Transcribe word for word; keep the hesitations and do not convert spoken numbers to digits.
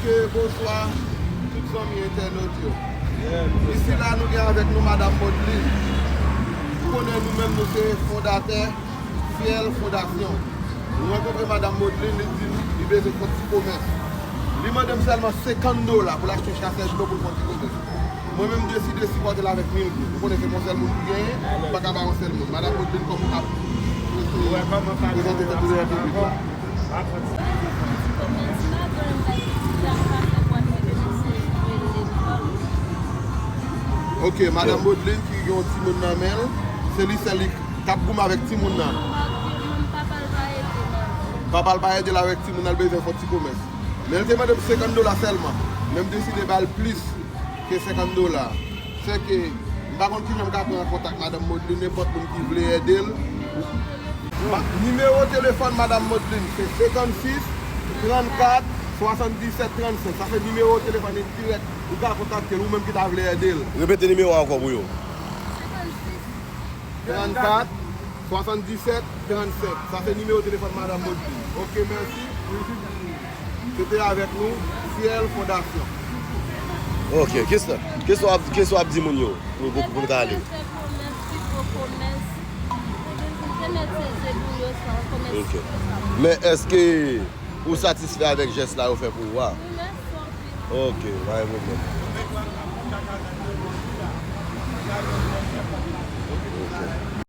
Bonswa, tout zanmi entènot yo. Isi la, nou gen avèk nou Madanm Maudeline. Ou konnen nou menm, nou se fondatè Syèl Fondasyon. Nou rankontre Madanm Maudeline, li di nou li bezwen fè yon ti komès. Li mande m sèlman senkant dola pou l achte yon chasè dlo pou l fè yon ti komès. Mwen menm, m deside sipòte l avèk mil goud. Ou konnen se yon sèl moun ki genyen, m pa ka ba yon sèl moun. Madanm Maudeline, kòman w ap prezante tèt ou devan piblik la? Ok, Madanm Maudeline ki gen yon timoun nan men l, se li sèl li k ap goumen avèk timoun nan. Papa l pa ede l avèk timoun nan, l bezwen fè yon ti komès. Men l te mande m senkant dola sèlman, men m deside ba l plis ke senkant dola. Sèke, m pa konn kijan m ka pran kontak Madanm Maudeline, nenpòt moun ki vle ede l. Ma-, nimewo telefòn Madanm Maudeline, se senkannsis, trannkat, swasanndisèt, trannsenk. Sa se nimewo telefòn li dirèk. Ou ka kontakte l, ou menm ki ta vle ede l. Repete nimewo a ankò pou yo. Trannkat, swasanndisèt, trannsenk. Sa se nimewo telefòn Madanm Maudeline. Ok, mèsi. Se te avèk nou, Syèl Fondasyon. Ok, kisa, kisa w ap, kisa w ap di moun yo pou, pou, pou n ka ale? Ok. Men èske ou satisfè avèk jès la yo fè pou ou a? Ok, pa gen pwoblèm. Ok.